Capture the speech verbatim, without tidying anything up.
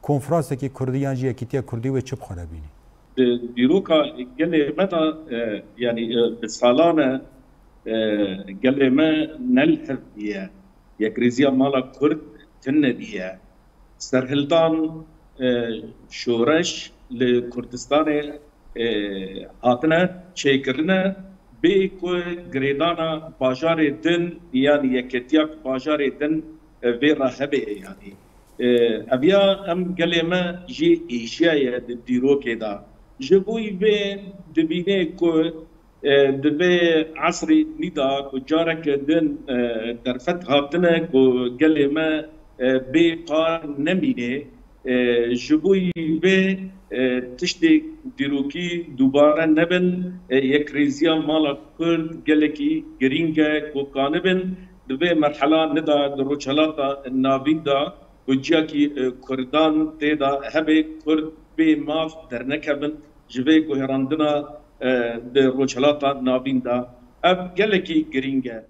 konferanseke Kurdî yan jî yekîtiya Kurdî wê çi bi xwe re bînî? Di dîroka gelê me de, e, yanî, e, bi salan e, e, gelê me ne li hev bûye. Yekrêziya mala Kurd tune bûye. Serhildan, e, şoreş li Kurdistanê, e, hatine çêkirine, bê ku girêdana bajarê din yan yeketiya bajarê din, e, vê re hebe, yanî. E, ev ya em gelê me jî êşiyaye di dîrokê de. Ji bo vê dibîne ku, e, di vê esrî nî de ku careke din, e, derfet hatine ku gelê me, e, bê par nemîne. E, ji bo vê, e, tiştê dîrokî dubare nebin, e, yekrêziya mala Kurd gelekî girîng e ku kanibin di vê merhela nida di Rojhelata Navîn de ku ciyakî, e, Kurdan tê de hebe, Kurd bê maf dernekevin ji vê guherandina, e, di Rojhelata Navîn de. Ev gelekî girîng e.